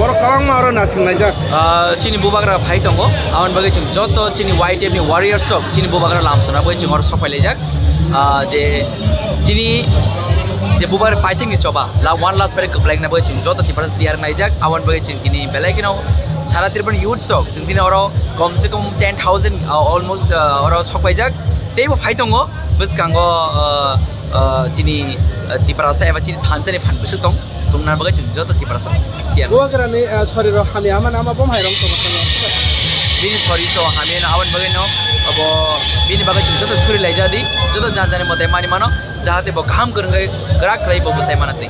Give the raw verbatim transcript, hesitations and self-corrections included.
Oro kwbangma oro nasinglajak. Ah, chini bubagra phai tongo, aboni bagwi chwng joto chini Y T F ni warriors rok chini bubagra lamsona bagwi chwng oro sok phailaijak. Ah, je chini je bubagra paithakni choba la one last bare kwplaina bagwi chwng joto Tiprasa tiyar naijak, aboni bagwi chwng tini belai kheno sara Tripura youths rok chwng tini oro kom se kom ten thousand, ah, almost, ah, oro sok phaijak. Teibo phai tongo bwskango, ah, ah, chini, ah, Tiprasa eba chini thansa ni phan bwswk tong. Tongna bagwi chwng joto Tiprasa tiyar. Bubagrani, ah, sorirok hamya mano, ama bom hai rong tongma thangma. Bini sorir to hamya no, aboni bagwi no abo bini bagwi chwng joto suri laijadi, joto jan jani mote mani mano, jahate bo kaham kwrwngwi kwrak khlai bo bwsai mana twi.